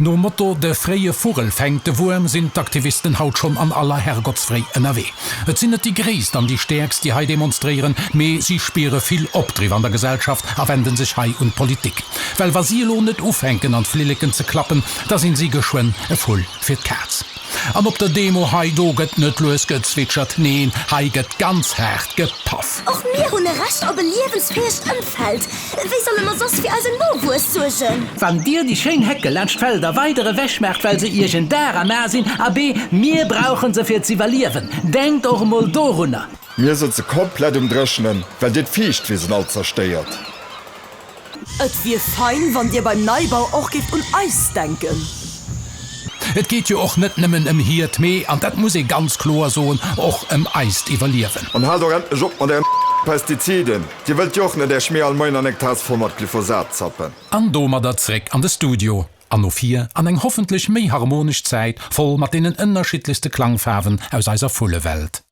Nom Motto De fréie Vugel fänkt de Wuerm sinn d'Aktivisten haut schonn an aller Herrgottsfréi ënnerwee. Et sinn net déi Gréisst an déi Stäerkst, déi hei demonstréieren, mee si spiere vill Opdriff an der Gesellschaft a wenden sech hei un d'Politik. Well wa si elo net ufänken an d'Flilleken ze klappen, da sinn si geschwënn e Vull fir d'Kaz. An op der Demo hei, do gëtt net lues gezwitschert, neen, hei gëtt ganz haart gepaff. Och mir hunn e Recht op e liewensfäegt Ëmfeld. Wéi solle mer soss fir eisen Nowuess suergen? Wann Dir déi schéin Hecke laanscht d'Felder weider ewechmaacht, well se Iech en Dar am A sinn, abee, mir brauchen se fir z'iwwerliewen. Denkt och emol dorunner. Mir sëtze komplett um Dréchnen, well Dir d'Fiichtwisen all zerstéiert. Et wier fein, wann Dir beim Neibau och géift un eis denken. Et geet jo och net nëmmen ëm hiert, mee, an dat muss ee ganz kloer soen, och ëm eist Iwwerliewen. An haalt och endlech op mat ären Pestiziden! Dir wëllt jo och net är Schmier all Moien an eng Taass voll mat Glyphosat zappen. An domadder zréck an de Studio an no vir an eng hoffentlech méi harmonesch Zäit, voll mat deenen ënnerschiddlechste Klangfaarwen aus eiser Vullewelt.